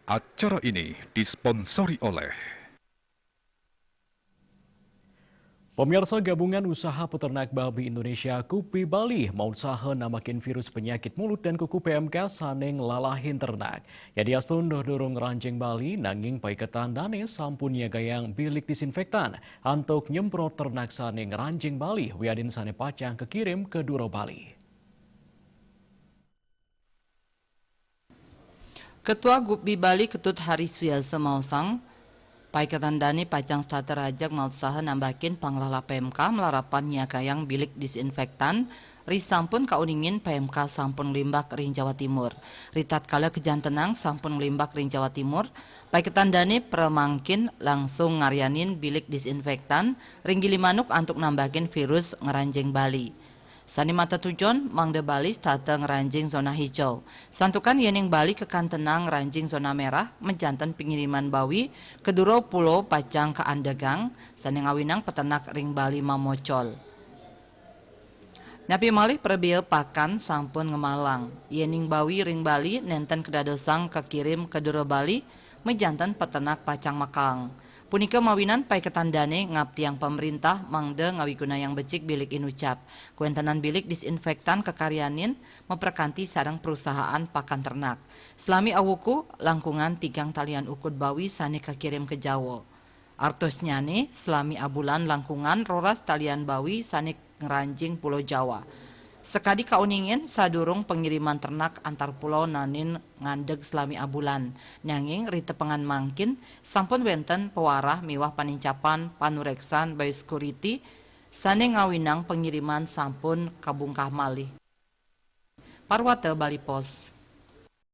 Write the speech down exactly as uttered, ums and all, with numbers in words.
Acara ini disponsori oleh Pemirsa, Gabungan Usaha Peternak Babi Indonesia, KUPBI Bali, mausaha nambakin virus penyakit mulut dan kuku P M K sané nglalahin ternak. Yadiastun durung ngranjing Bali, nanging paiketan dané sampun nyiagayang bilik disinfektan antuk nyemprot ternak sané ngranjing Bali, wiadin sané pacang kekirim ke Duro Bali. Ketua KUPBI Bali Ketut Hari Suyasa maosang, paiketan dané pacang setata rajeg mausaha nambakin panglala P M K malarapan nyiagayang bilik disinfektan, ri sampun kauningin P M K sampun nglimbak ring Jawa Timur. Ri tatkala kajantenang sampun nglimbak ring Jawa Timur, paiketan dané pramangkin langsung ngaryanin bilik disinfektan ring Gilimanuk antuk nambakin virus ngranjing Bali. Sané matetujon mangda Bali setata ngranjing zona hijau. Santukan yéning Bali kakantenang ngranjing zona merah, majanten pangiriman bawi ka Duro Pulo pacang kaandegang, sané ngawinang peternak ring Bali mamocol. Napi malih prabéa pakan sampun ngemalang. Yéning bawi ring Bali nénten kadadosang kakirim ka Duro Bali, majanten peternak pacang makaang. Punika mawinan paiketan dané ngaptiang pamréntah mangda ngawigunayang becik bilik inucap. Kawéntenan bilik disinfektan kakaryanin maprakanti sareng perusahaan pakan ternak. Salami awuku, langkungan tigang talian ukud bawi sané kakirim ka Jawa. Artosnyané, salami abulan langkungan roras talian bawi sané ngranjing Pulo Jawa. Sakadi kauningin sadurung pangiriman ternak antar pulau naenin ngandeg salami abulan. Nanging ri tepengan mangkin sampun wénten pawarah miwah panincapan panureksan biosecurity sané ngawinang pangiriman sampun kabungkah malih. Parwata Bali Post.